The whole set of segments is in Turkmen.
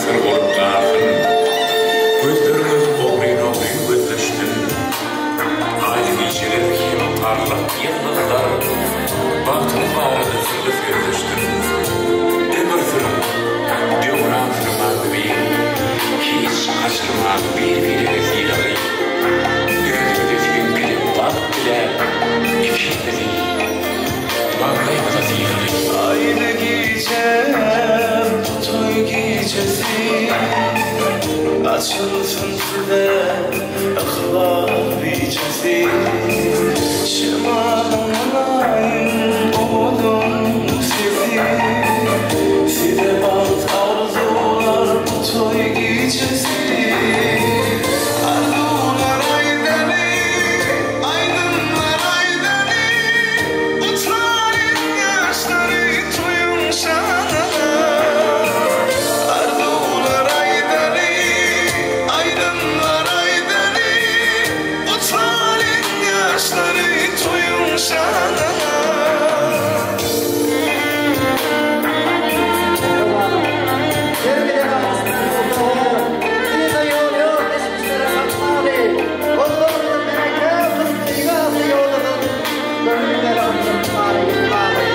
syr bolup galsyn. Gözleriňiz ogryn-ogryn gözleşsin. Aýly gijeler hem parlak ýyldyzlar Bagtyňyz barada syrly sözleşsin. Ömür sürüň, döwran sürüň agzybir, Hiç gaçyrmaň bir-birege sylagy. Özüňize siziňkide bagt diläp, ikimizi maňlaýymyza sylaly. Aýly gije, bu toý gijesi, Açylsyn size ykbal bijesi. Şemalyň mylaýym owadan sesi, Size bagt arzuwlar bu toý gijesi. Arzuwlar aýdaly, aýdymlar aýdaly, Gutlaýyn ýaşlary toýuň şanyna. Arzuwlar aýdaly, aýdymlar aýdaly, Gutlaýyn ýaşlary toýuň şanyna. Yza ýol ýok, geçmişlere bakmaly. Gollarymyzy bereke olsun, söýgi atly ýolumyz göwünlere ymtylmaly, ýykmaly.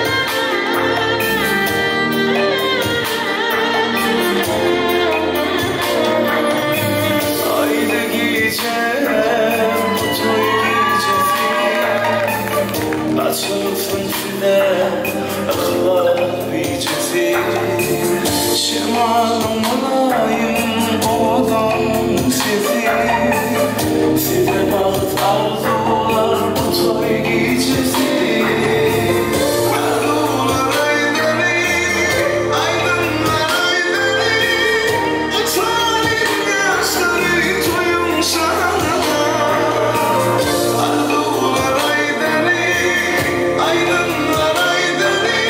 Aýly gije, bu toý gijesi, Açylsyn size ykbal bijesi. Şemalyň mylaýym owadan sesi, Size bagt arzuwlar bu toý gijesi. Arzuwlar aýdaly, aýdymlar aýdaly, Gutlaýyn ýaşlary toýuň şanyna. Arzuwlar aýdaly, aýdymlar aýdaly,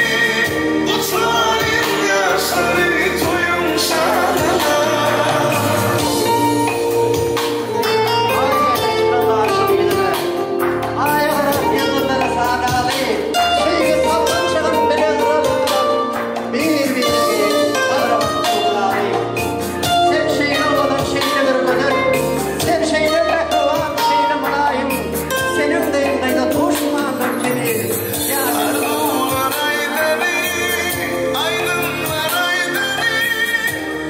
Gutlaýyn ýaşlary toýuň şanyna. Aý gije çykan aşyk ýüzüne, Aýa garap ýyldyzlary sanaly, Söýgi sallançagyn bile duraly, Bir-biregi bagra basyp uglaly. Sen şeýle owadan, şeýle bir gözel, Sen şeýle mähriban, şeýle mylaýym, Seniň deýin gyza duşmandyr heniz, Ýa. Arzuwlar aýdaly, aýdymlar aýdaly,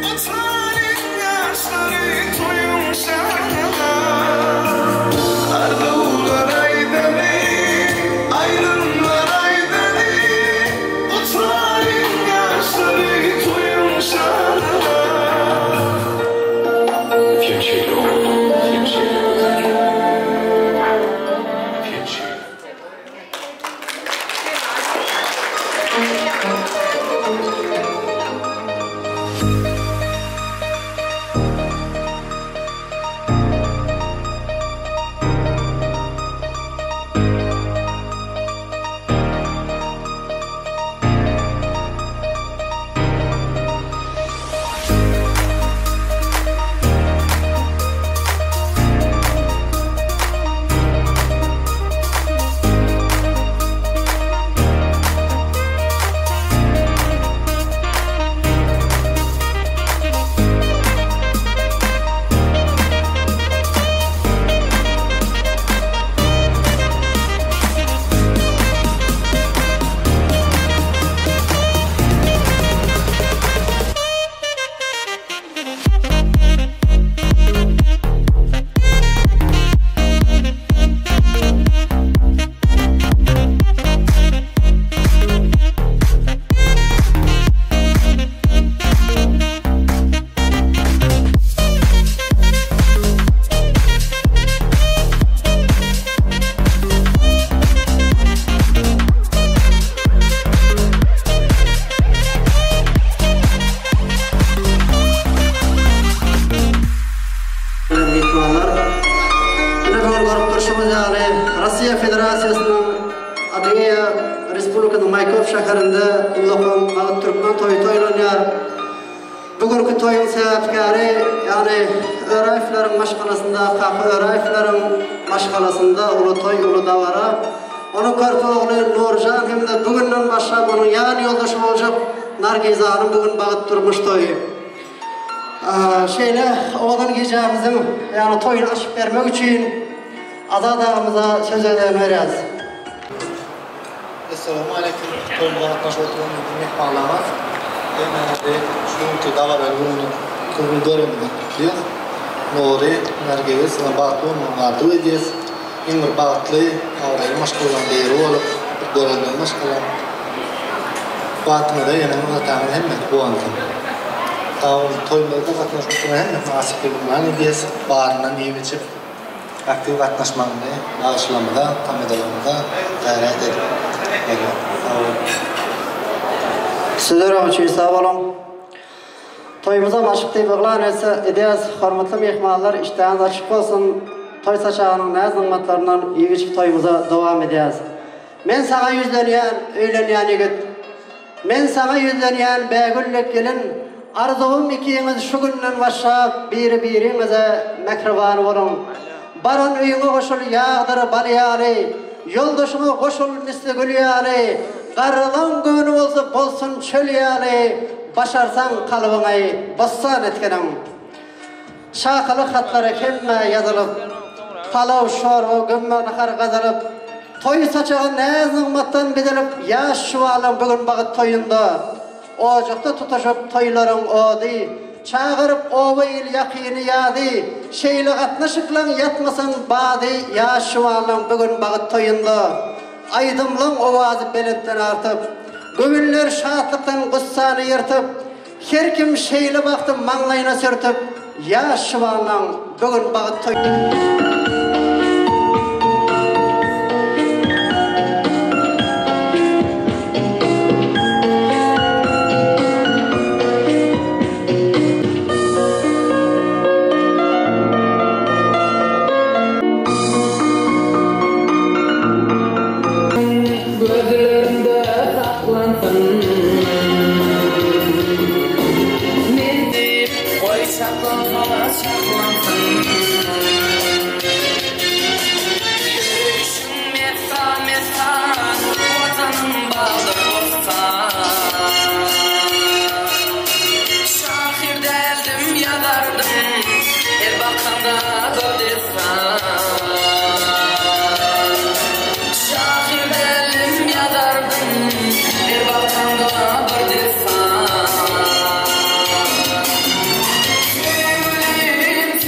Gutlaýyn ýaşlary toýuň şanyna. Arzuwlar aýdaly, aýdymlar aýdaly, Gutlaýyn ýaşlary toýuň şanyna. Sen şeýle owadan, sen şeýle gözel. Sen şeýle. Myhmanlar, ine bu gün görüp durşumyz ýaly, Russiýa Federasiýasynyň Adygeýa Respublikasynyň Maýkop şäherinde ullakan Bagt türkmen toýy toýlanýar. Bu günki toýuň sebäpkäri, ýagny Öräýewleriň maşgalasynda, Kaka Öräýewleriň maşgalasynda uly toý, uly dabara. Onuň körpe ogly Nurjan hem-de bu günden başlap onuň ýan ýoldaşy boljak Nargizanyň bu gün bagt durmuş toýy. Şeýle owadan gijämiziň, ýagny toýuny açyp bermek üçin Azat agamyza söz gezegini berýäris. Essalamu aleýkum toýumyza gatnaşyp oturan biziň myhmanlarymyz. Hemmäňizi şu günki dabaraly günüň köňül döreminde gutlaýas. Nury, Nargiz size bagtly bolmagyňyzy arzuw edýäs. Iň bir bagtly, abraýly maşgalalaryň biri bolup, bir görelde maşgala. Bagtyňyza eneňiz ataňyz hemmesi guwansyn. Sag boluň toýumyza gatnaşyp oturan hemmesine açyk ýüzünden edýäs. Baryndan iýip içip. Aktiw gatnaşmagyny bagşylarymyza, tamadalarymyza gaýrat edip bolýar. Sag boluň. Sizlerem üçin sag boluň. Toýumyzam açyk diýip yglan etse edýäs. Hormatly myhmanlar işdäňiz açyk bolsun. Toý saçagynyň näz-nygmatlaryndan iýip-içip toýumyza dowam edýäs. Men saňa ýüzlenýän, öýlenýän ýigit. Men saňa ýüzlenýän bägül dek gelin, Arzuwym ikiňiz şu günden başlap biri-biriňize mähriban boluň. Baran öýüňe goşul ýagdyr bal ýaly, Ýoldaşyňa goşul misli gül ýaly, Garrylaň göwni bolsa bolsun çöl ýaly, Başarsaň kalbyňy bossan etginiň. Çakylyk hatlary hemmä ýazylyp, Palaw, şorba, gömme nahar gazylyp, Toý saçagy näz-nygmatdan bezelip, Ýaş çuwalyň bu gün bagt toýunda. Ojakda tutaşyp toýlaryň ody, Çagyryp oba-il ýakyny-ýady, Şeýle gatnaşyklaň ýatmasyn bady, Ýaş çuwalyň bu gün bagt toýunda. Aýdymlaň owazy belentden artyp, Göwünler şatlykdan gussany ýyrtyp, Her kim şeýle bagty maňlaýyna sürtüp, Ýaş şybanlaň bu gün bagt toý. Gözlerinde saklansyn. Men diýip, goý çaklansa-da çaklansyn. Ýöreýşiň messan-messan, Watanym bagdyr bossan. Şahyr däldim, ýazardym, Her bakanda bir dessan. Şahyr däldim, ýazardym, Her bakanda bir dessan. Söýgülim!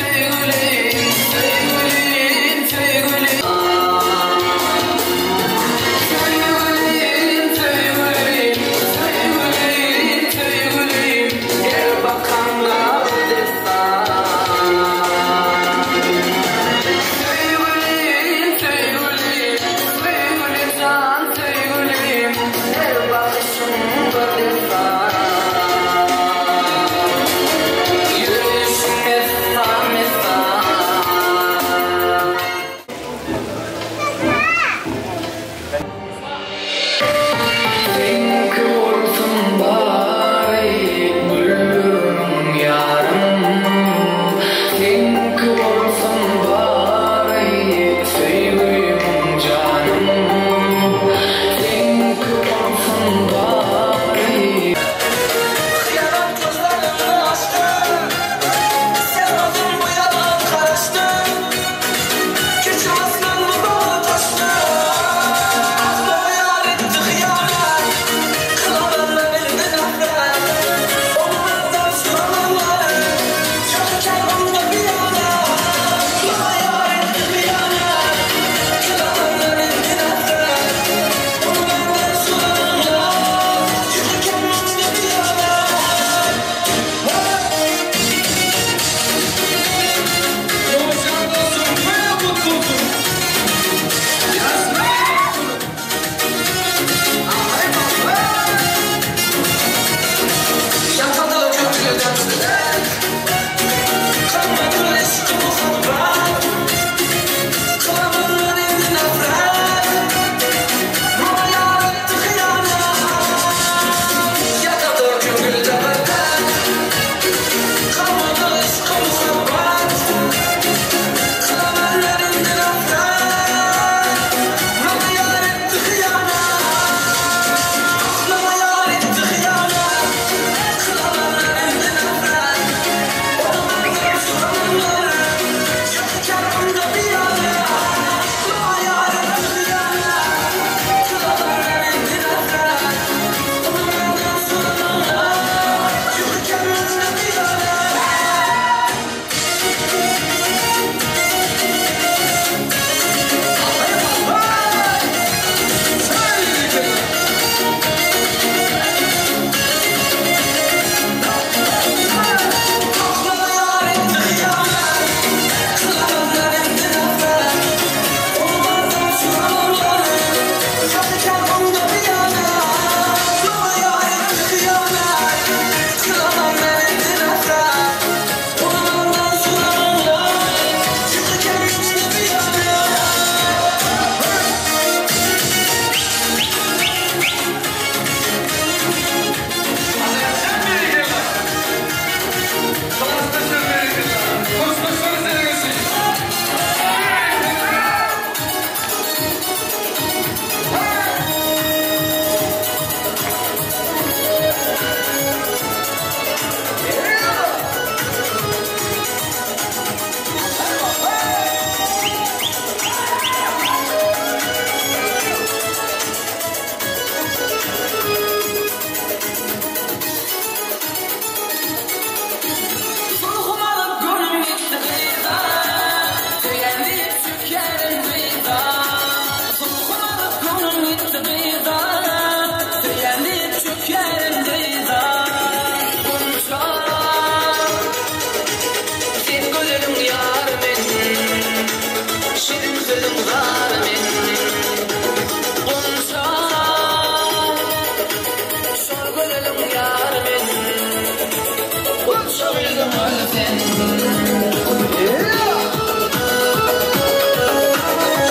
Gunça gyzym sen.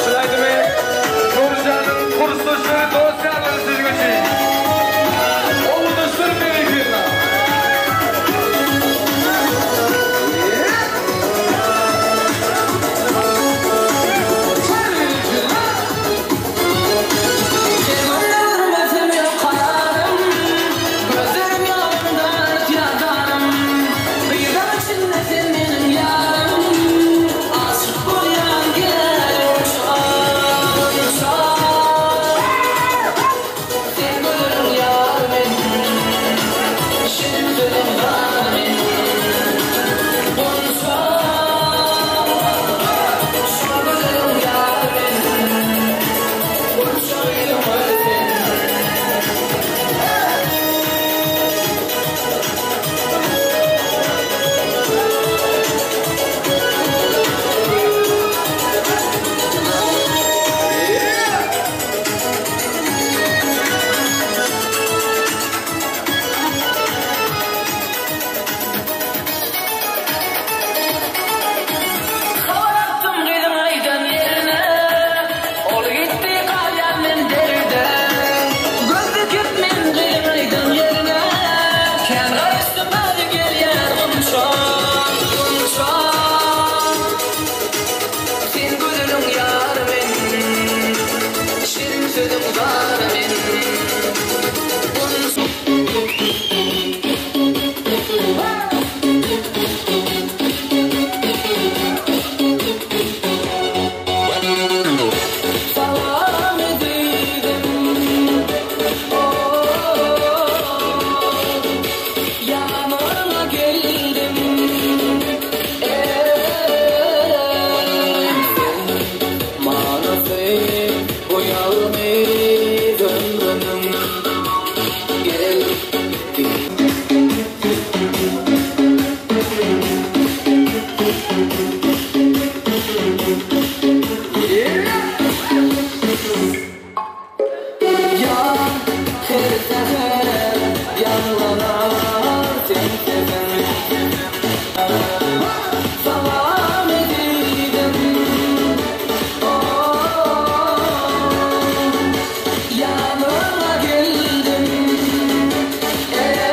Şu aýdymy Nurjanyň kursdaşlary, dost-ýarlary siziň üçin. Owundaşlarym berekella. Görmesem ýok kararym, Gözlerim ýolunda ýadarym. Gyzam içinde sen meniň ýarym, Aşyk bolýan gel gunça, Sen gözeliň ýary men, Şirin sözüň zary men. Gunça, Şu gözeliň ýary men, Gunça gyzym sen. Habar atdym gyzyň aýdan ýerine, Ol gitdi galýan men derde. Göz dikip men gyzyň aýdan ýerine, Kän garaşdym özi gelýär gunça, gunça. Sen gözeliň ýary men, Şirin sözüň zary men. Gunça. Salam ezizim, oh, Ýanyňa geldim, ey, Sen manysy bu ýalňyz ömrümiň Gel. Ýan her säher ýaňlanar sen sesiň. Salam ezizim, oh, Ýanyňa geldim, ey.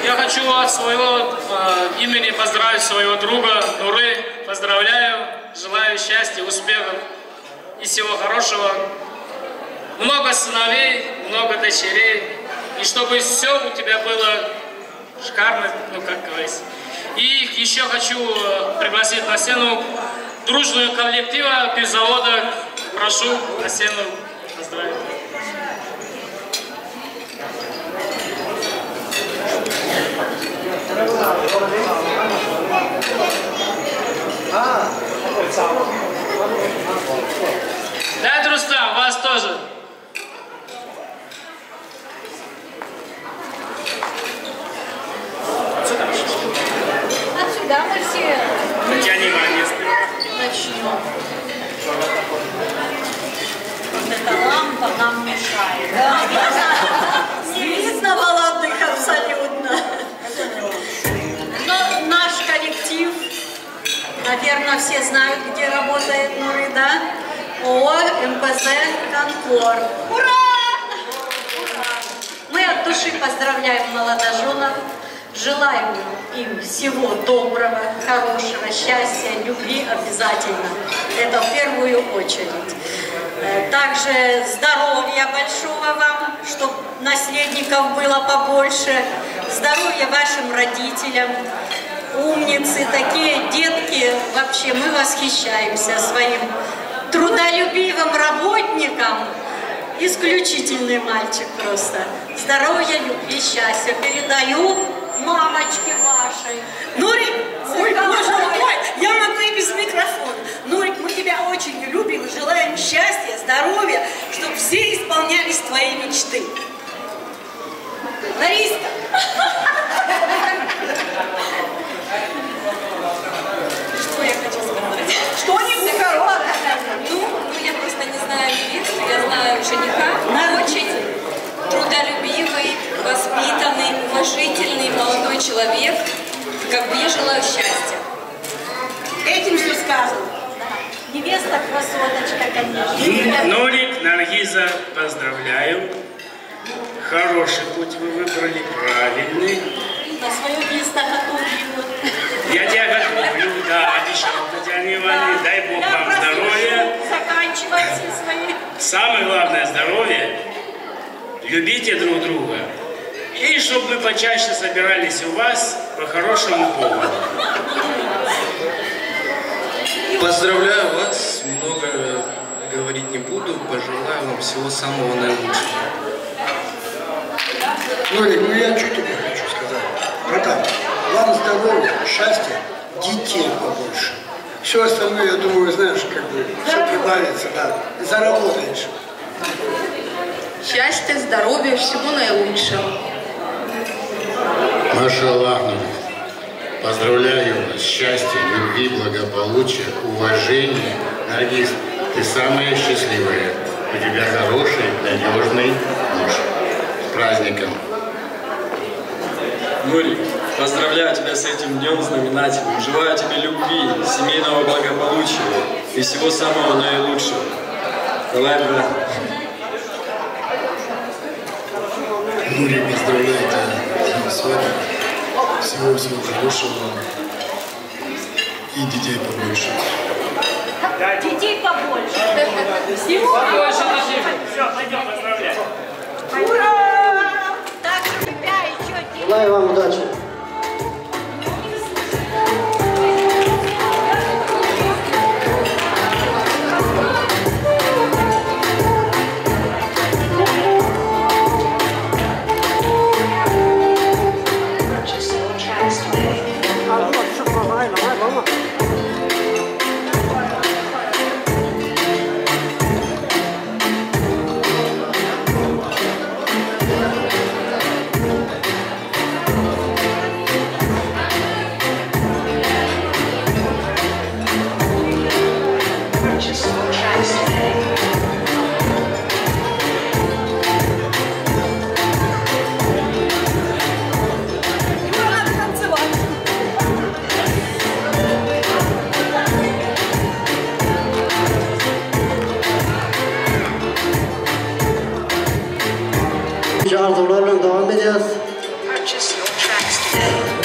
Я хочу от своего имени поздравить своего друга Нуры. Поздравляю, желаю счастья, успехов и всего хорошего. Много сыновей, много дочерей. И чтобы все у тебя было шикарно, ну как говорится. И еще хочу пригласить на сцену дружную коллектива пивзавода. Прошу на сцену поздравить. Да, Рустам, вас тоже. Отсюда мы все Татьяне Ивановне. начнем. Вот эта лампа нам мешает. Не видно молодых абсолютно. Но наш коллектив, наверное, все знают, где работает Нуры, да? ООО МПЗ «Конкор». Ура! Ура! Мы от души поздравляем молодоженов, желаем им всего доброго, хорошего, счастья, любви обязательно. Это в первую очередь. Также здоровья большого вам, чтоб наследников было побольше, здоровья вашим родителям. Умницы, такие детки, вообще мы восхищаемся своим трудолюбивым работником. Исключительный мальчик просто. Здоровья, любви, счастья. Передаю мамочке вашей. Нурик, ой, боже мой, я могу и без микрофона. Нурик, мы тебя очень любим, желаем счастья, здоровья, чтобы все исполнялись твои мечты. Лариска. Что я хочу сказать? Что-нибудь хорошее. Ну, я просто не знаю невесту, я знаю жениха. Очень трудолюбивый, воспитанный, уважительный молодой человек. Как бы я желаю счастья. Этим все сказано. Да. Невеста красоточка, конечно. Нурик, Наргиза, поздравляю. Хороший путь вы выбрали, правильный. На свое место готовлю. Я тебя готовлю, да, обещал Татьяне Ивановне. Да. Дай Бог я вам здоровья. Заканчивать все свои. Самое главное здоровье. Любите друг друга. И чтобы мы почаще собирались у вас по хорошему поводу. Поздравляю вас, много говорить не буду, пожелаю вам всего самого наилучшего. Нурик, ну я что тебе хочу сказать. Братан, вам здоровья. Здоровья, счастья, детей побольше. Все остальное, я думаю, знаешь, как бы все прибавится, да. Заработаешь. Счастья, здоровья, всего наилучшего. Машаллах, поздравляю вас. Счастья, любви, благополучия, уважения. Наргиз, ты самая счастливая. У тебя хороший, надежный муж. С праздником. Нурик, поздравляю тебя с этим днем знаменательным. Желаю тебе любви, семейного благополучия и всего самого наилучшего. Давай, брат. Нурик, поздравляю тебя с свадьбой. Всего-всего хорошего. И детей побольше. Детей побольше. Всего Побольше детей. Все, пойдем поздравлять. Ура! Так, тебя еще Желаю вам удачи. Надо танцевать. Arzuwlar bilen dowam edýäs.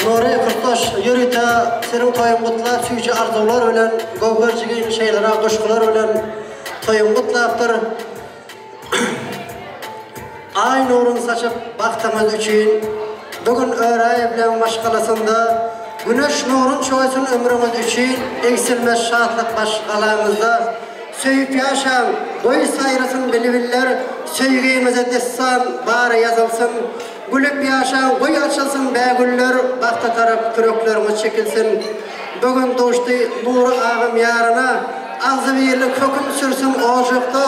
Nuri Kurtdaş ýörite seniň toýuň gutlap süýji arzuwlar bilen göwherjigin şeýlere goşgular bilen toýuň gutlapdyr. Aý nurun saçyp bagtymyz üçin bugün öräý bilen maşgalasynda güneş nurun çoýsun ömrüňiz üçin egsilmez şatlyk baş galamyzda söýüp ýaşaň goý saýrasyn bilbiller söýgimize dessan bary ýazylsyn gülüp ýaşaň goý açylsyn bägüller bagta tarap kürekleriňiz çekilsin. Bugün duşdy Nury agam ýaryna agzybirlik höküm sürsün ojakda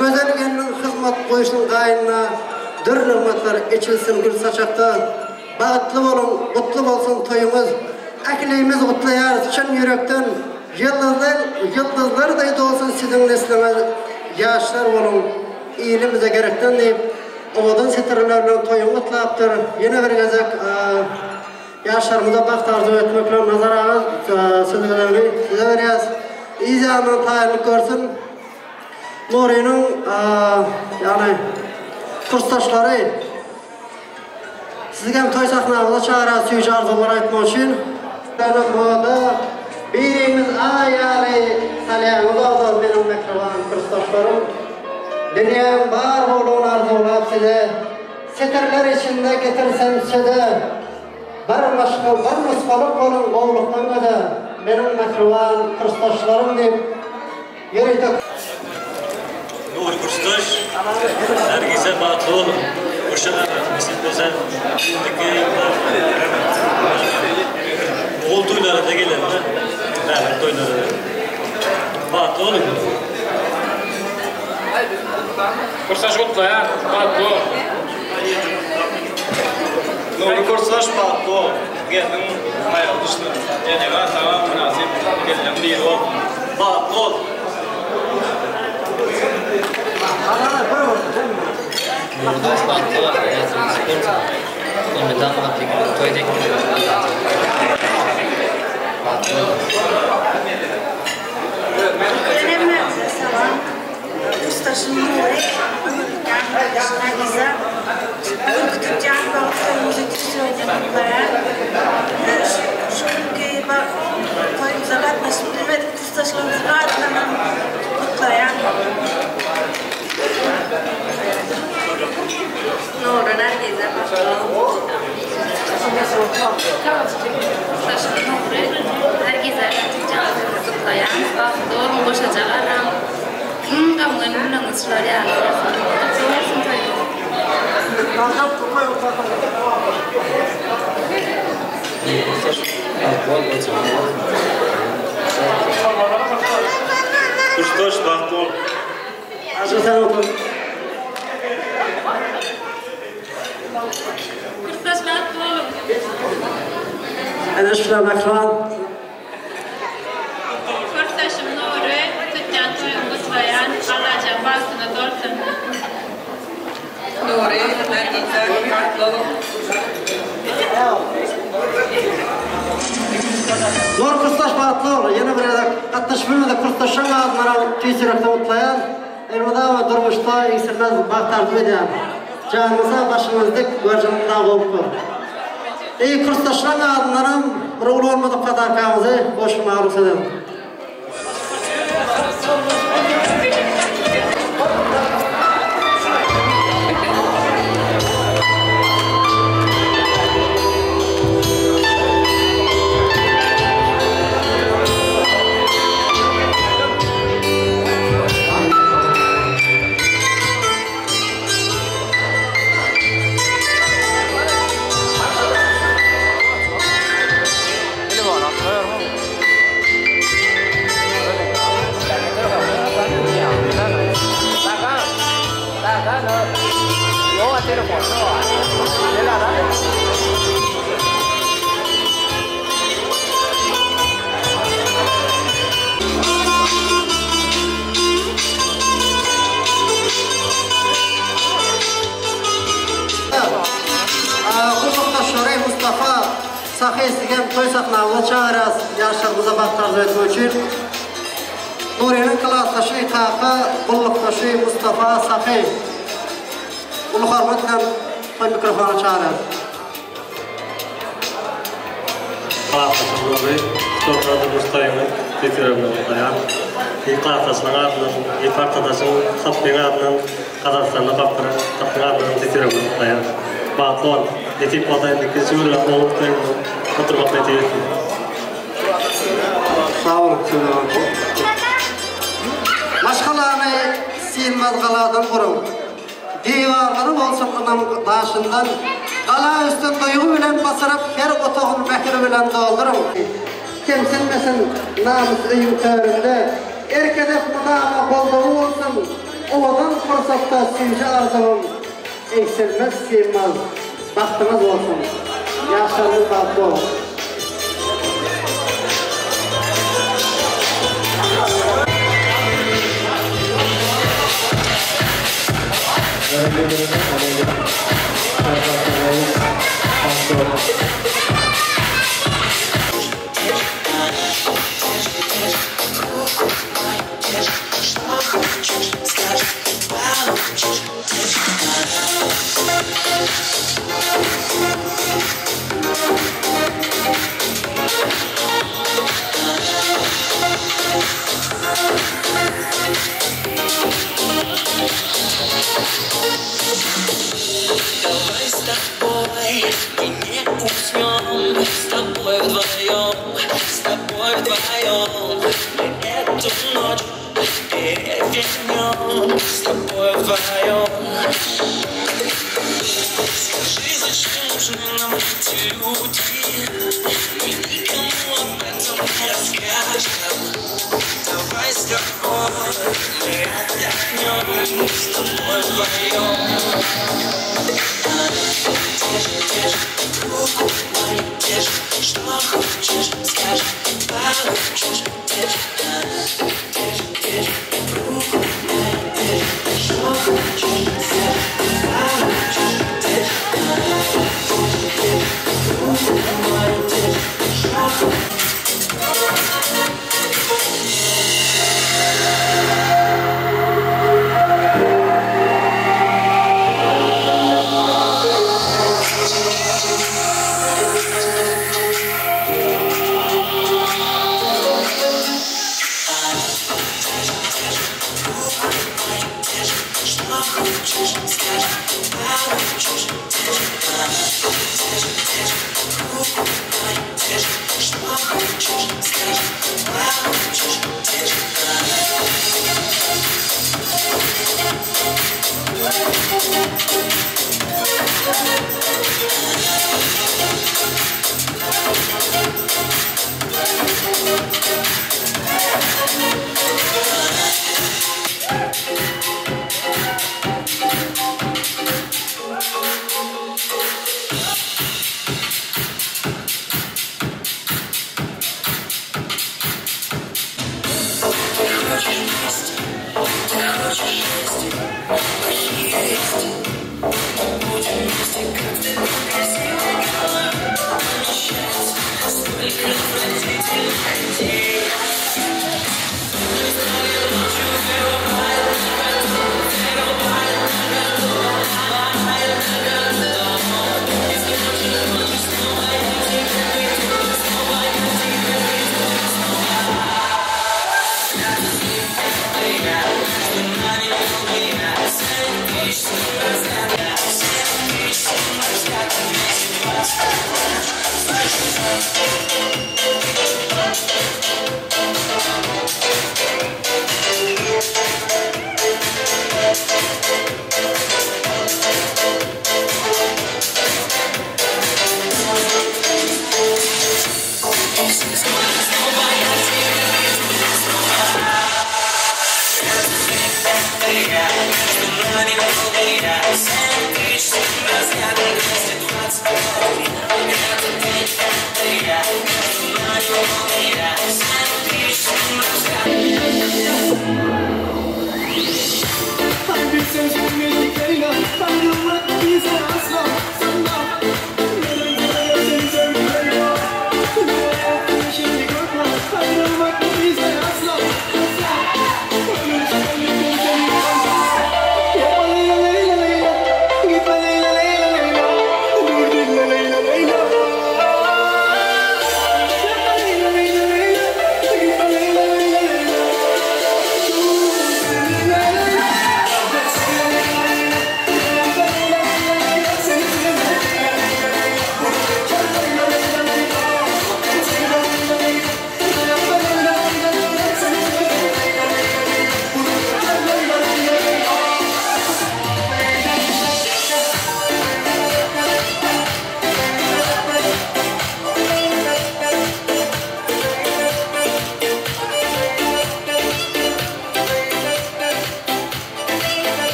gözel gelniň hyzmat goýsun gaýynyna dür nygmatlar eçilsin gül saçakda. Bagtly boluň, gutly bolsun toýuňyz. Ählimiz gutlaýarys çyn ýürekden. Ýyldyzlar, ýyldyzlar da dolsun siziň nesliňiz. Ýaşlar boluň, ilimize gerekden diýip, owadan setirler bilen toýuň gutlapdyr. Ýene bir gezek ýaşlarymyza bagt arzuw etmek bilen Nazar aga sözlerini size berýäs. Yzýandan taýynlyk görsün. Nurynyň ýagny kursdaşlary sizi hem toý sahnamyza çagyrar süýji arzuwlar aýtmak üçin. Boldy. Biriňiz aý ýaly salýaňyz ozal meniň mähriban kursdaşlarym. Dünýäň bar boldugyny arzuwlap size, setirler içinde getirsem söze, bir maşga, bir nusgalyk boluň gowlukdan göze, meniň mähriban kursdaşlarym diýip ýörite Nury kursdaş, Nargiza bagtly boluň. Goşa nesip bolsa indiki ýyllar ogul toýlara-da geler-de, bäbek toýlara-da. Bagtly boluň. Kursdaş gutlaýar, bagtly bol. Nury kursdaş bagtly bol. Gelniň aýagy düşsün. Enege ataga mynasyp gelniň biri bol. Bagtly bol. Nurdaş bagtly bol. Ýazymyz bolsun. Elmydama toý dek Bagtly bol. Hemmäňize salam. Kursdaşym Nury, gardaşym Nargiza. Bugünki tutýan bagt toýumyzy tüýs ýürekden gutlaýan. Şu günki toýumyza gatnaşyp bilmedik kursdaşlarymyzyň adyndanam gutlaýan. Nury Nargiza bagtly bol. Kursdaşym Nury Nargiza gutlaýan. Bagtly boluň, goşaja galaň. Iň gamgyn günüňiz şular ýaly bolsun. Gutly bolsun toýuňyz. Kursaş Bol bol çaga bolsun. Kursdaş bagtly bol. Ajy sen otur. Kursdaş bagtly boluň. Ene şular mähriban. Kursdaşym Nury, tutýan toýuň gutlaýan, Allajan bagtyňyz bolsun. Nury, Nargiza, bagtly boluň. Nury kursdaş bagtly bol. Ýene bir gezek gatnaşyp bilmedik kursdaşlaryň adyndanam tüýs ýürekden gutlaýan. Elmydama durmuşda egsilmez bagt arzuw edýän. Janyňyz sag, başyňyz dik, görjüňiz dag bolup dur. Eý kursdaşlaryň adyndanam bir uly bolmadyk podarkamyzy goşurmaga rugsat ediň. Gullukdaşlary Mustafa Sahy sizi hem toý sahnamyza çagyrýas, ýaşlarymyza bagt arzuw etmek üçin. Nurynyň klasdaşy kaka gullukdaşy Mustafa Sahy uly hormat bilen toý mikrofona çagyrýas. Klasdaşym Nury, Stokada durmuş toýuňy tüýs ýüregimden gutlaýan. Eý klasdaşlaň adyndan, eý partadaşyň Sapbyň adyndan, Gazagystanda Bapbyr Sapbyň adyndan tüýs ýüregimden gutlaýan. Bagtly bol! Nesip bolsa indiki şuwlap ogul toýuňda oturmak nesip etsin. Sag boluň sözüňiz üçin. Maşgalany synmaz galadan guruň. Diwarlary bolsun ynam daşyndan, Gala üstün duýgy bilen basyryp, Her otagyn mähir bilen dolduryň. Kemsinmesin namys öýüň töründe, Erk edep mydama goldawy bolsun, Owadan pursatda süýji arzuwym, Egsilmez synmaz bagtyňyz bolsun. Ýaşlaryňyz bagtly bolsun.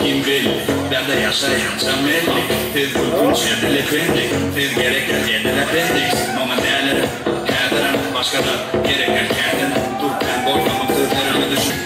Kim belli? Bärde ýaşaýan Jamelli. Siz gülkünç edil ependi. Siz gerekler edil apendiks. Maňa dälirem, häzirem başga zat gerekler kädem. Türkmen bolsamam sözlerime düşün.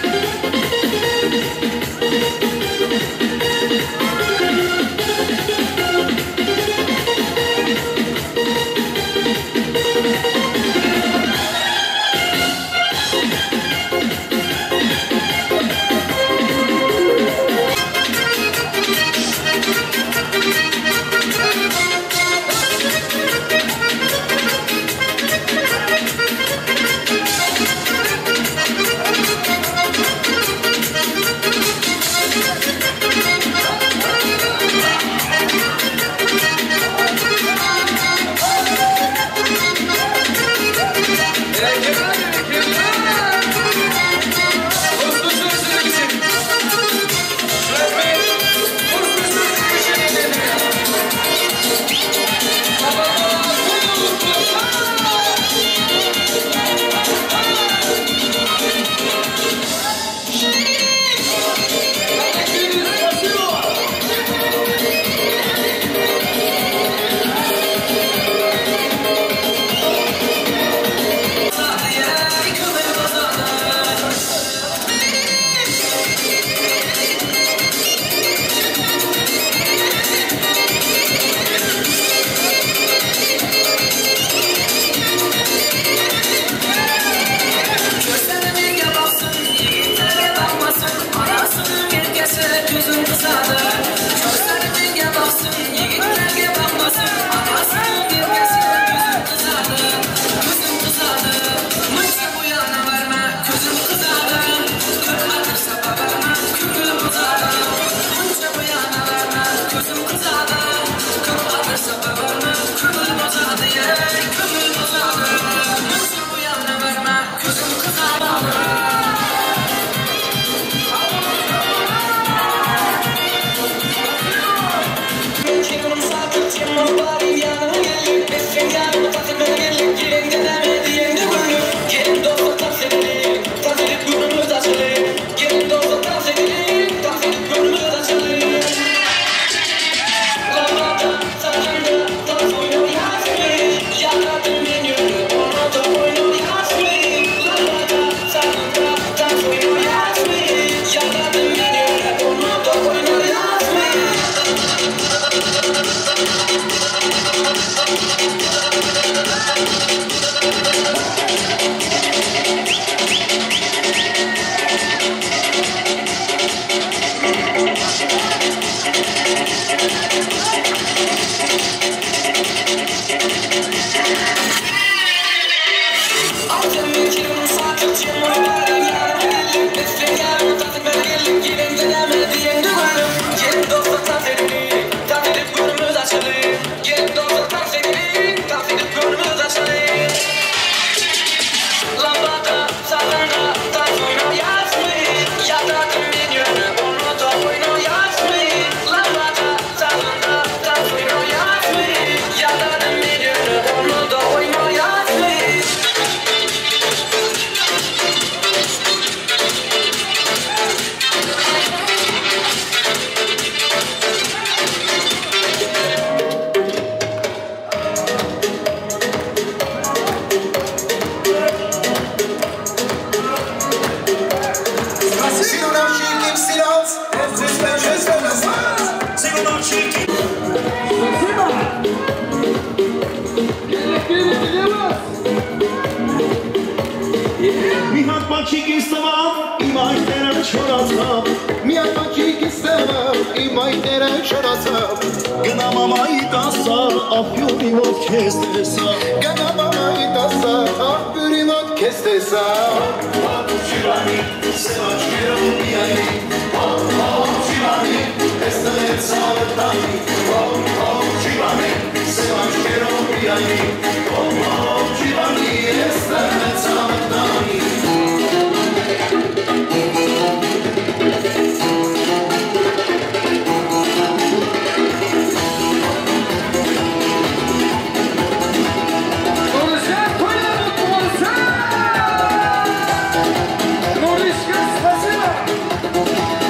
Спасибо!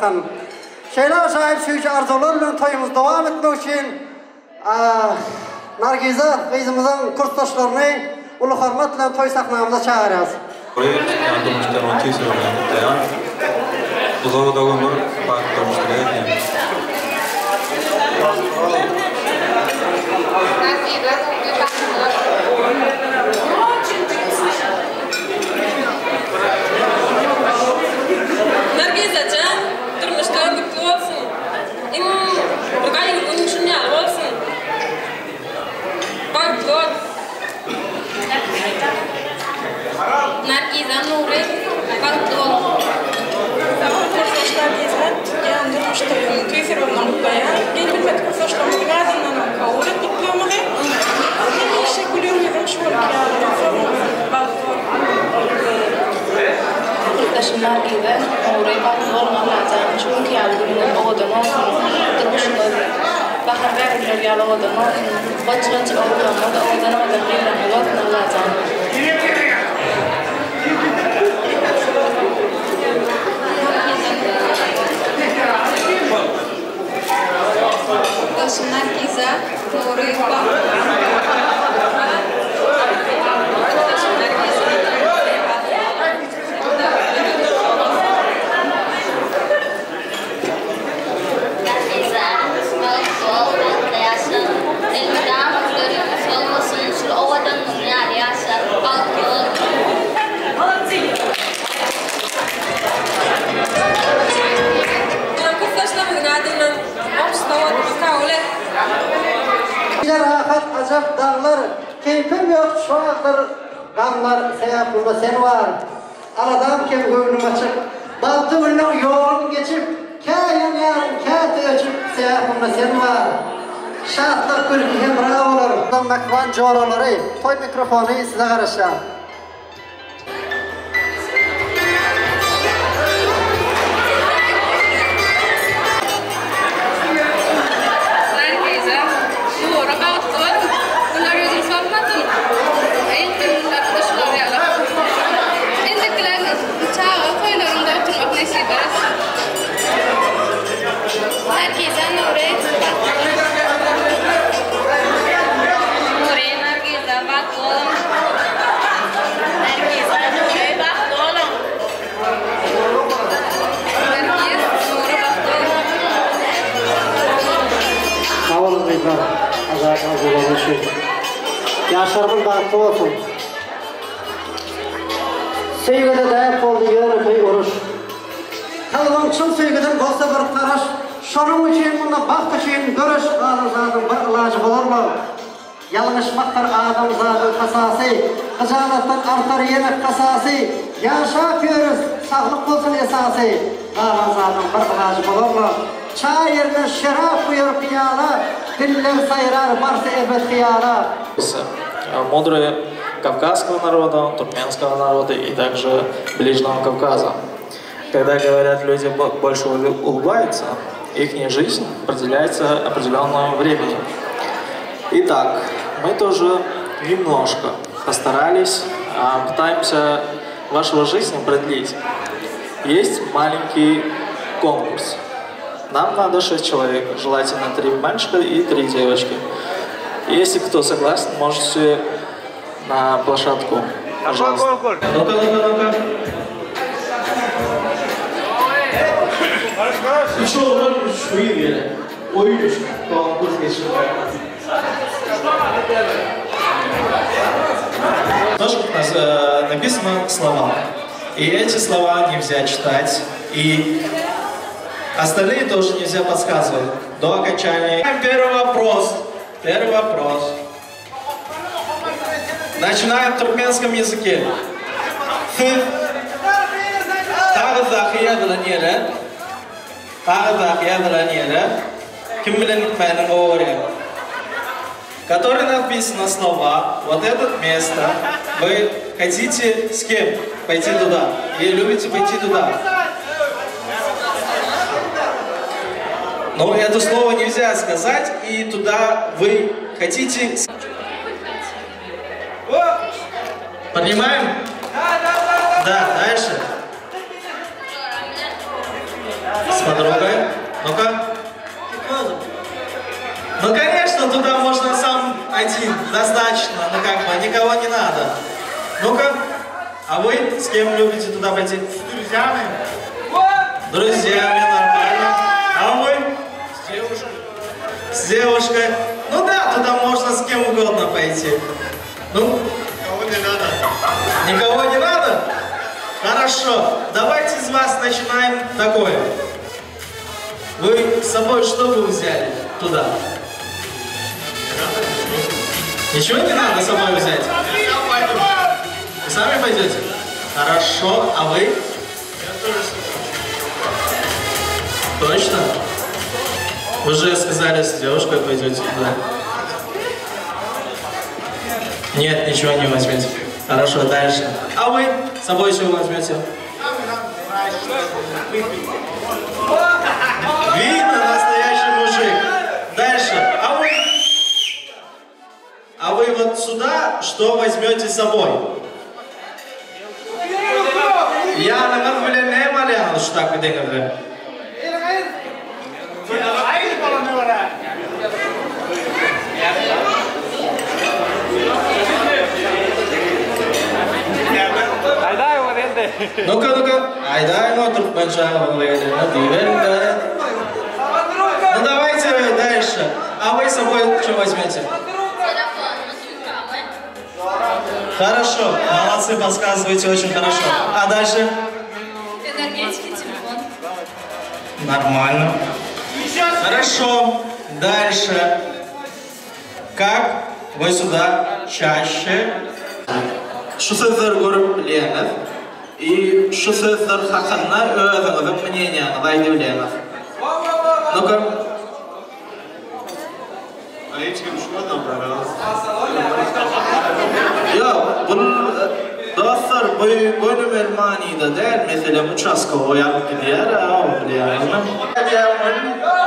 ýalkan. Şeýle ajaýyp süýji arzuwlar bilen toýumyzy dowam etmek üçin Nargiza gyzymyzyň kursdaşlaryny uly hormat bilen toý sahnamyza çagyrýarys. Toýy tutýan durmuşdan ony tüýs ýüregimden gutlaýan. Uzak-uzak ömür, bagtly durmuş dileg edýän. Nargiza jan, durmuşdan gutly bolsun. Iň bir gaýgyly günüň şun ýaly bolsun. Bagtly bol. Nargiza Nury bagtly bol. Sag bol kursdaş Nargiza tutýan durmuş toýuň tüýs ýüregimden gutlaýan. Gel bilmedik kursdaşlarymyzyň adyndanam kabul et gutlagymyzy. Hemişe güler ýüzüň şu günki ýaly bolsun. Bagtly bol. Kursdaşym Nargiza Nury bagtly boluň Allajan şu günki ýaly günüňem owadan bolsun. Durmuşyňyz bahar bägülleri ýaly owadan bolsun. Goç-goç ogullaryňyz owadan-owadan gyzlaryňyz bolsun Allajan. Kursdaşym Nargiza Nury bagtly boluň. Kursdaşym Nargiza Nury bagtly boluň. Nargiza, bagtly bol, bagtly ýaşa. Elmydama güler ýüzüň solmasyn, şul owadanlygyň ýaly ýaşa, bagtly bol. Ýöne kursdaşlarymyzyň adyndan goňşy sowalymyzy kabul et. Gije rahat ajap daglar, Keýpim ýok şu agyr gamlar, Sebäp munda sen bar. Aladam kem göwnüm açyk. Bagtly günleň ýolun geçip, Kä ýanýaryn, käte öçüp, Sebäp munda sen bar. Şatlyk gülki hemra bolar. Mähriban joralary, toý mikrofony size garaşýar. Nargiza, Nury bagtly bol, güler ýüzüň solmasyn. Indikilerde şular ýaly. Indikiler çaga toýlarynda oturmak nesip etsin. Nargiza Nury bagtly bol. Nury Nargiza bagtly boluň. Nargiza Nury bagtly boluň. Nargiz Nury bagtly boluň. Sag boluň gyzlar, ajaýyp arzuwlaryňyz üçin. Ýaşlarymyz bagtly bolsun. Söýgüde däp boldy ýönekeý uruş. Kalbyň çyn söýgüden bolsa bir taraş, Şonuň üçin munda bagt üçin göreş Adamzadyň bir ilajy bolarmy? Ýalňyşmakdyr adamzadyň hasasy, Hyjalatdan artar ýene kasasy, Ýaşap ýörüs, saglyk bolsun esasy, Galan zadyň bir ilajy bolarmy? Çaý ýerine şerap guýar pyýala, Diller saýrar barsa erbet hyýala. Мудрые кавказского народа, туркменского народа и также Ближнего Кавказа. Когда говорят, люди больше улыбаются, их жизнь определяется определенным временем. Итак, мы тоже немножко постарались, а, пытаемся вашу жизнь продлить. Есть маленький конкурс. Нам надо 6 человек, желательно 3 мальчика и 3 девочки. Если кто согласен, можете на площадку. Пожалуйста. Ну-ка, ну-ка, ну-ка. Üç oglan, üç gyz gerek. Oýun üçin, konkurs geçirmek. Тоже э, написано слова. И эти слова нельзя читать. И остальные тоже нельзя подсказывать. До окончания. Первый вопрос. Первый вопрос. Начинаем в туркменском языке. Siz kagyzdaky ýazylan ýere kagyzdaky ýazylan ýere kim bilen gitmäni gowy görýär? Который написано слова, вот это место, вы хотите с кем пойти туда? И любите пойти туда? Но это слово нельзя сказать, и туда вы хотите... Поднимаем? Да, да, да. Да, дальше. С подругой? Ну-ка. Ну, конечно, туда можно сам один, достаточно, ну как бы, никого не надо. Ну-ка, а вы с кем любите туда пойти? С друзьями. Друзьями, нормально. А вы? С девушкой. С девушкой. Ну да, туда можно с кем угодно пойти. Ну, Никого не надо. Никого не надо? Хорошо. Давайте с вас начинаем такое. Вы с собой что бы взяли туда? Ничего не надо с собой взять? Я сам пойду. Вы сами пойдете? Хорошо. А вы? Я тоже сам. Точно? Вы же сказали, с девушкой пойдете туда. Нет, ничего не возьмете. Хорошо, дальше. А вы с собой что возьмете? Видно, настоящий мужик. Дальше. А вы? А вы вот сюда что возьмете с собой? Ýanyňyz bilen näme alýaňyz şu taýda gideňizde? Ну-ка, ну-ка. Aýdaýyň o türkmençe diýiberiň-dä. Ну давайте дальше. А вы с собой что возьмете? Хорошо, молодцы, подсказываете очень хорошо. А дальше? Энергетики, телефон. Нормально. Хорошо. Дальше. Как вы сюда чаще? Şu sözleri görüp bilýäňiz. И şu sözler hakynda özüňiziň мнениеңizi aýdyp bilýäňiz. Ну-ка. Hiç kim düşünmedi Ýok, bu dostlar bu gönümel manyda däl, meselem uçastkowoý alyp gidýär, a bilýäňizmi?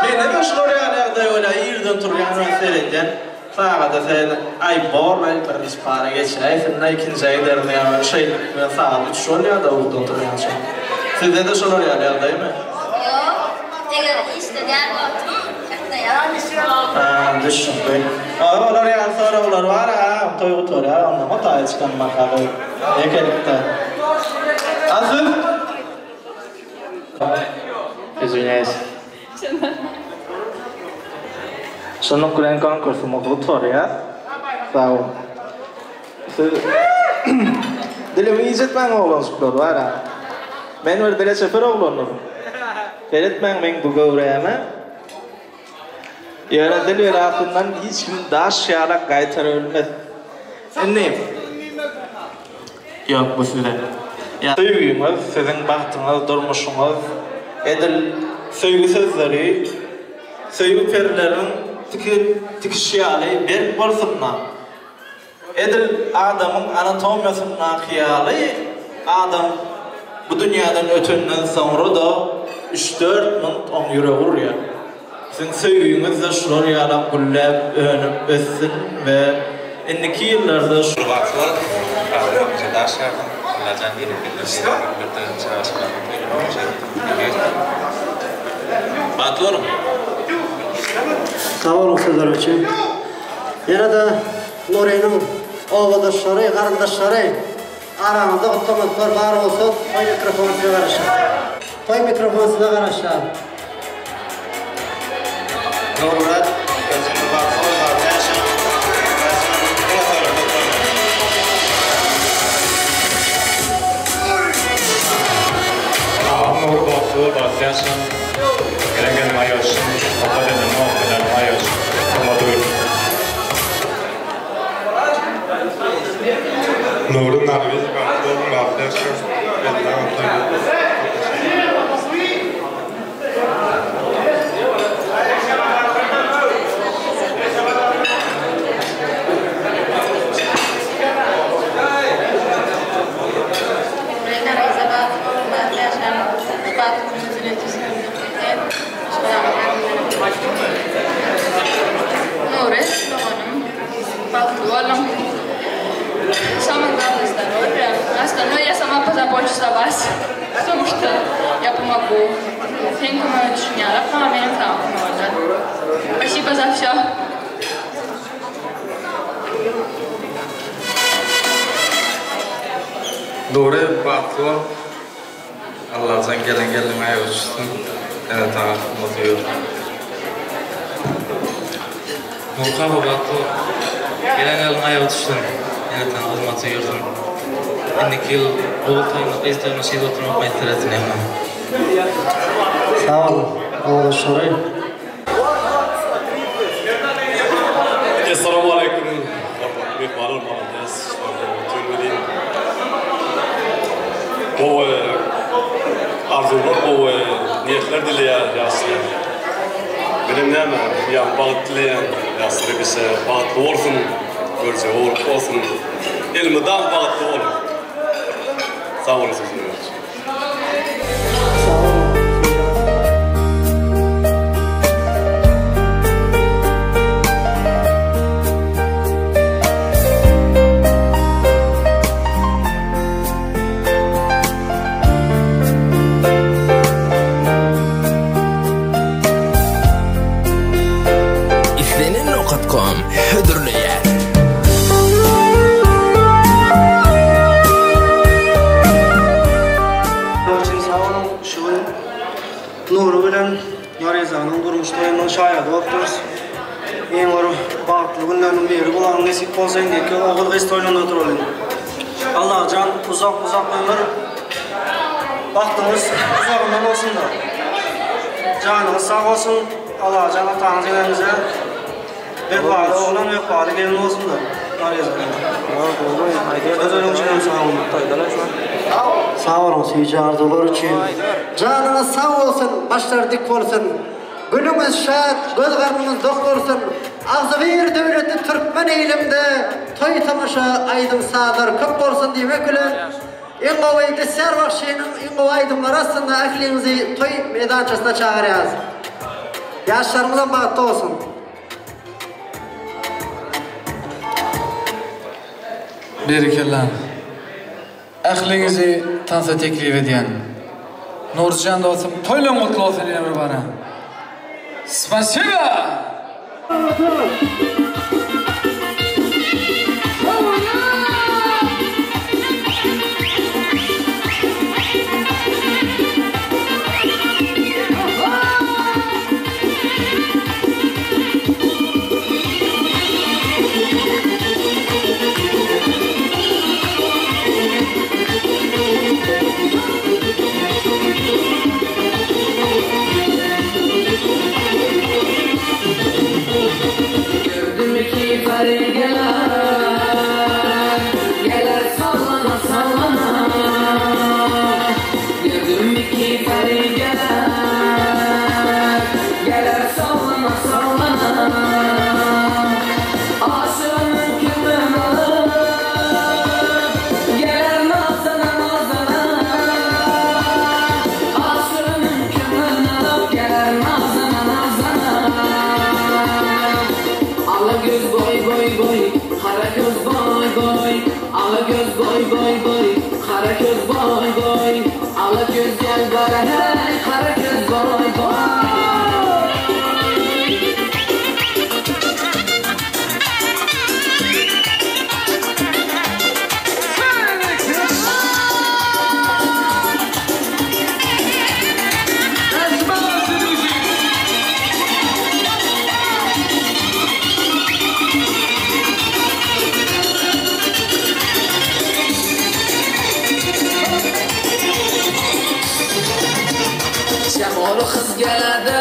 Mende-de şular ýaly ýagdaý bolýar, irden turýan we seredýän, sagada sen aý bor-laý birinji para geçäýsin-le, ikinji giderin ýa şeýdip men sagat üç bolýar-da ugurdan turýança. Sizde-de şolar ýaly ýagdaýmy? Ýok, eger işde däl wagtym ýatlaýan. Ha, düşnükli. Olar ýaly soraglar bar, a, toý gutarýar, ondan o taýy çykan mahaly ýekelikde. A siz? Извиняюсь. Şunluk bilen konkursumyz gutarýar. Sag boluň. Siz dilimi ijetmäň oglanjyklar bar-a. Men bir dile çeper oglandyryn. Seretmäň meň bu göwräme. Ýöne dil belasyndan hiç kim daş ýalak gaýtaryp bilmez. Indi Ýok bu size. Söýgiňiz siziň bagtyňyz, durmuşyňyz. Edil söýgi sözleri söýgi perileriň tikişi ýaly berk bolsun-da. Edil adamyň anatomiýasyndaky ýaly adam bu dünýäden ötenden soňra-da üç-dört munt oň ýüregi urýar. Siziň söýgiňiz-de şular ýalak gülläp, önüp, össün we indiki ýyllarda şu. Bagtly Bagtly daş ýardym Allajan Bagtly boluň. Sag boluň sözler üçin. Ýene-de Nurynyň obadaşlary, garyndaşlary araňyzda gutlamaklar bar bolsa toý mikrofony size garaşýar. Toý mikrofony size garaşýar. Nurmyrat özüňiz bagtly bol bagtly ýaşaň Agam Nury bagtly bol bagtly ýaşaň Gelen gelin aýalyşyn Opa deden opa deden aýalyşyn Hormat uýur. Nury Nargiz bagtly boluň bagtly ýaşaň Elmydama toý Nury doganym bagtly boluň. Самое главное здоровье. Остальное я сама позабочусь о вас, потому что я помогу. Meň kömege düşünýärler, saňa menem saňa kömek eder. Spasibo za wsё. Dogry bagtly bol. Allajan gelen gelniň aýagy uçsun. Ene taňa hyzmaty ýok. Nurkaba bagtly bol. Gelen gelniň aýagy düşsün. Ene taňa hyzmaty ýörsün. Indiki ýyl ogul toýunda gyz toýunda şeýdip oturmak miýesser etsin hemmä. Sag bol ogulşary. Essalamu aleýkum hormatly myhmanlar malades şypaly welin gowy arzuwlar gowy niýetler dileýär ýaşlar menem näme ýa bagt dileýän ýaşlar hemişe bagtly bolsun görjegi bolup bolsun elmydam bagtly boluň sag boluň sözüňiz üçin. Islenen nokat kom hödürleýär. Üçin sag boluň, şu gün Nury bilen Narizanyň durmuş toýunyň şaýady bolup durus. Iň bir bagtly günleriniň biri bularyň nesip bolsa indiki ýyl ogul gyz toýlarynda oturalyň. Allajan uzak uzak ömür bagtyňyz uzagyndan bolsunda. Janyňyz sag bolsun Allajan ataňyz eneňize Wepaly oglan wepaly gelin bolsun-da. Özüniň üçin hem sag boluň. Sag boluň süýji arzuwlar üçin. Janyňyz sag bolsun, başlar dik bolsun. Günüňiz şat, göz garnyňyz dok bolsun. Agzybir döwletli türkmen ilimde toý-tomaşa, aýdym-sazlar köp bolsun diýmek bilen, iň gowy Dessär bagşynyň iň gowy aýdymlary astynda ähliňizi toý meýdançasyna çagyrýarys. Ýaşlaryňyzam bagtly bolsun. Berekella. Ähliňizi tansa teklip edýän. Nurjan dostum toýlaň gutly bolsun ýene bir bara. Spasiba! Gördüm ki peri geler, geler sallana sallana. Gördüm ki peri geler, geler sallana sallana. Aşığın kümün alır, geler nazana nazana. Aşığın kümün alıp geler nazana nazana. Ala göz boy boy boy, kara göz boy boy. Ala göz boy boy boy, kara göz boy boy. Ala göz gel bara hey, kara göz boy boy. Şamol kız geldi,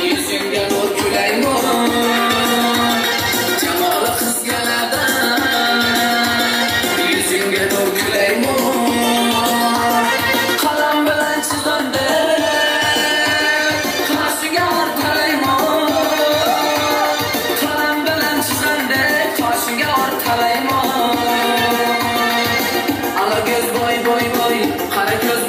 yüzünde nur küleymo. Cemal kız geldi, yüzünde nur küleymo. Kalam bilen çizandı, karşıya ortalaymo. Kalam bilen çizandı, karşıya ortalaymo. Ala göz boy boy boy, kara göz.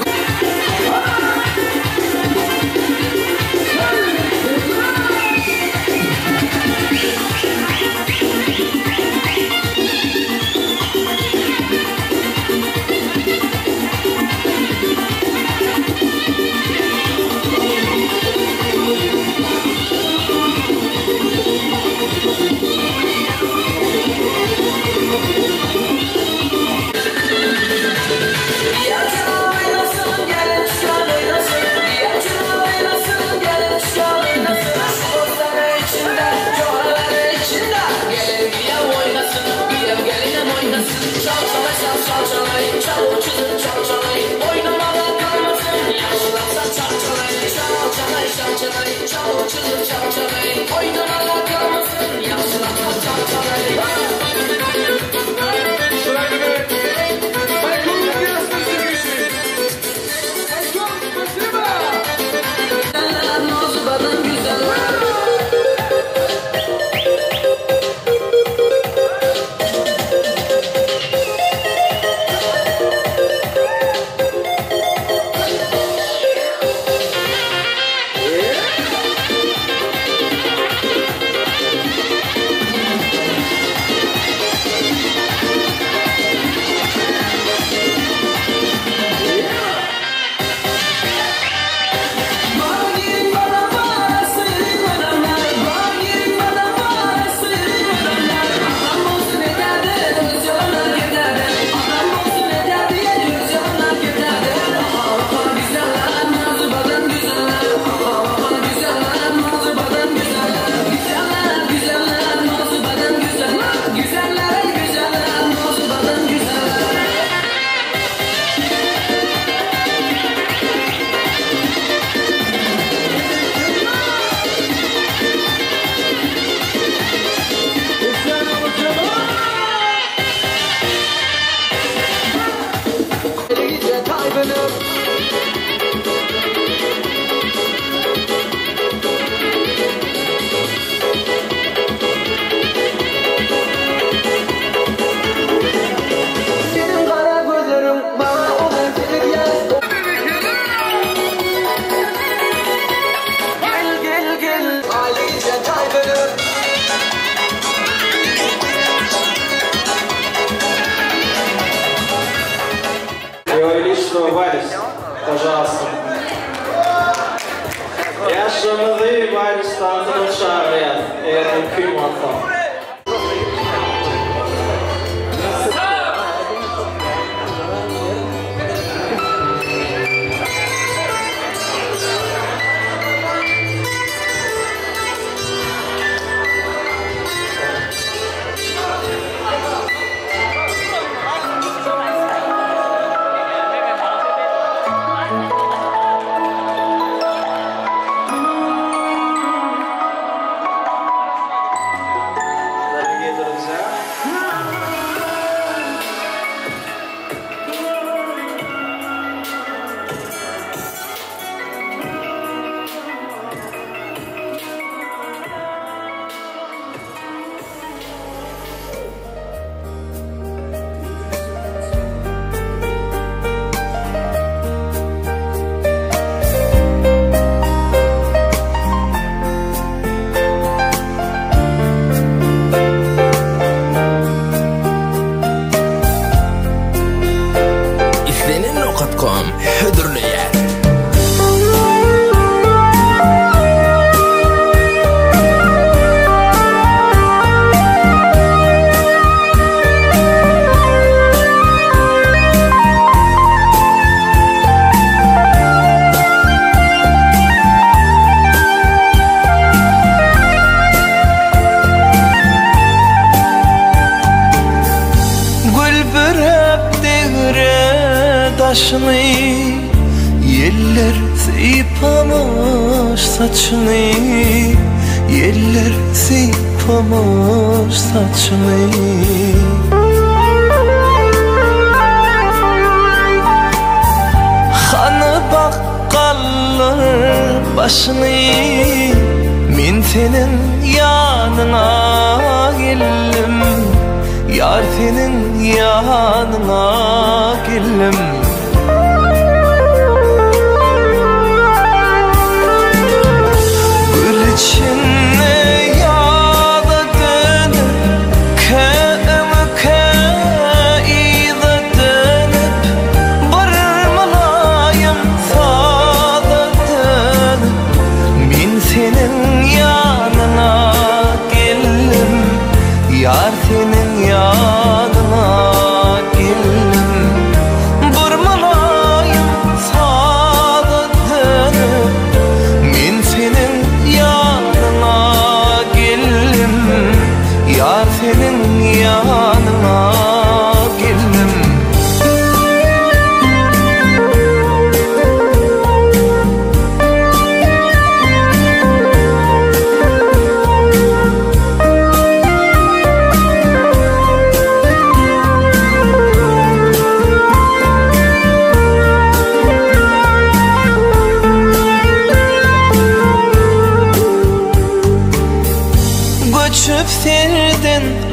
Yar senin yanına geldim. Bir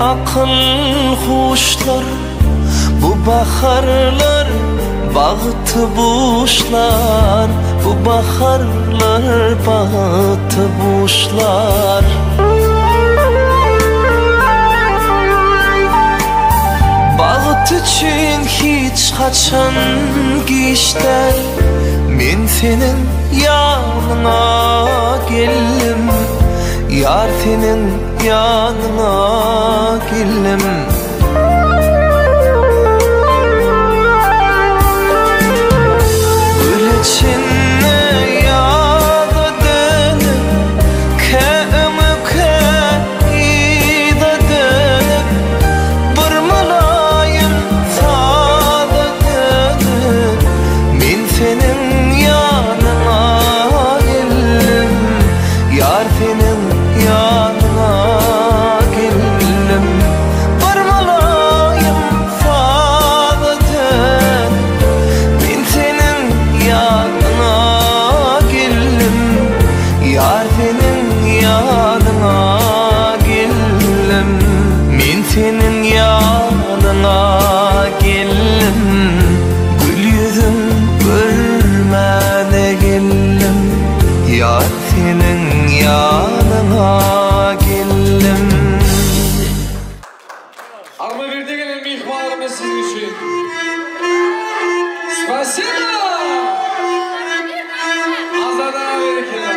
Akyl huşlar Bu baharlar bagty buşlar Bu baharlar bagty buşlar. Bagt üçin hiç haçan giç däl Men seniň ýanyňa geldim Ýar seniň ýanyňa geldim. Gül içinde ýaza dönüp, Kä öňe, kä yza dönüp, Bir mylaýym saza dönüp, Men seniň ýanyňa geldim, Ýar seniň ýanyňa geldim. Bir mylaýym saza dönüp, Men seniň ýanyňa geldim, Ýar seniň ýanyňa geldim. Men seniň ýanyňa geldim, Gül ýüzüň görmäne geldim, Ýar seniň ýanyňa geldim. Armawirde gelen myhmanlarymyz siziň üçin. Spasiba! Azada berekella.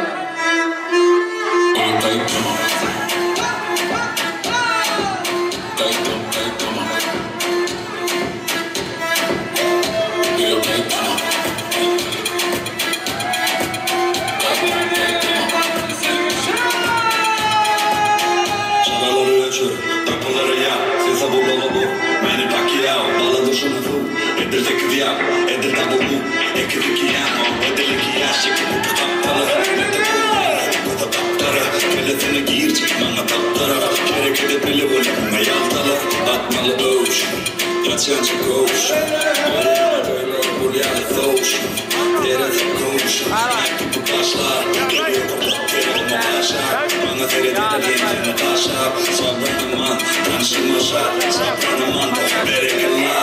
Çyralary öçür, gapylary ýap, Sese gulagy bur, Meni Pakiao, Bala durşuna suw, Edil sekiz ýap, edil double bu, Ekiz iki ýan, edil iki ýaş, Çekip uky gapdala, Mende pul bar, göze gapdara, Kellesine girjek maňa tapdara, Hereket etmeli bolýa muňa ýaltalar, Atmaly öwüş, gaçýança köwüş, Görýän toýlar bolýar sowuş, Terezi köwüş, Nätip bu daşlar, Geliyor gurluk geregime gaşap, Maňa seredip-de demlerini gaşap, Sabran aman, tanşyma şat, Sabran aman, berekella.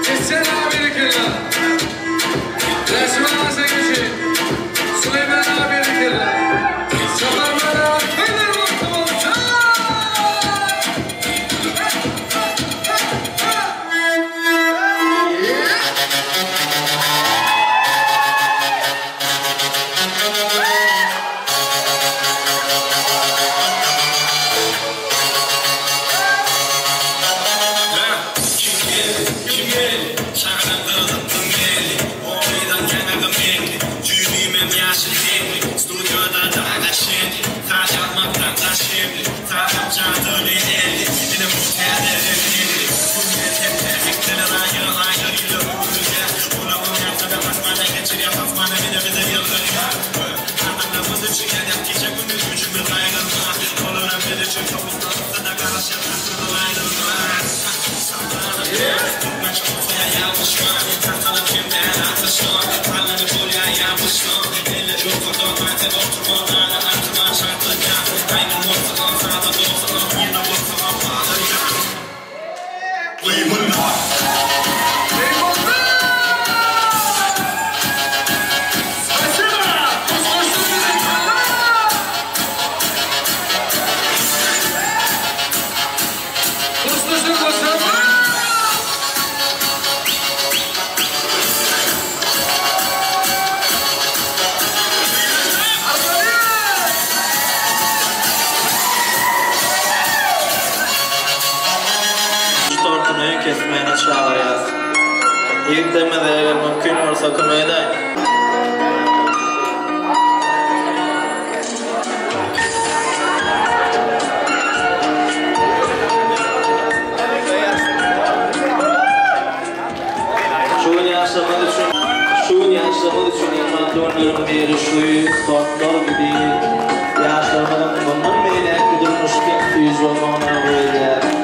Geçen abi Resmen Azegici, Süleyman abi Safarmana Fener Mutlu Ýigitlerimize eger mümkin bolsa kömek edäýiň. Şu gün ýaşlarymyz üçin Şu gün ýaşlarymyz üçin iň bagtly günleriň biri şu dostlar gidi. Ýaşlarymyzyň mundan beýläkki durmuş süýji bolmagyny arzuw edýäris.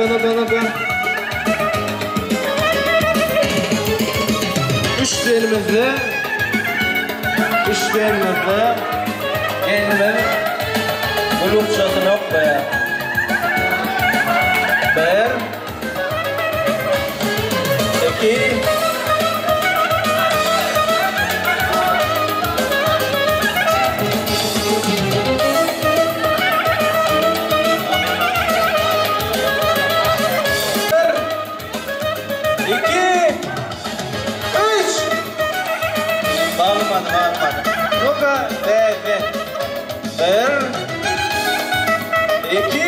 Nu-ka, nu-ka, nu-ka. Üç elimizde, üç elimizde gelinimiz gulukçasyny oklaýar. Bir, iki, Bir, iki, üç. Bagmady, bagmady. Nu-ka, bäş, Bir, iki.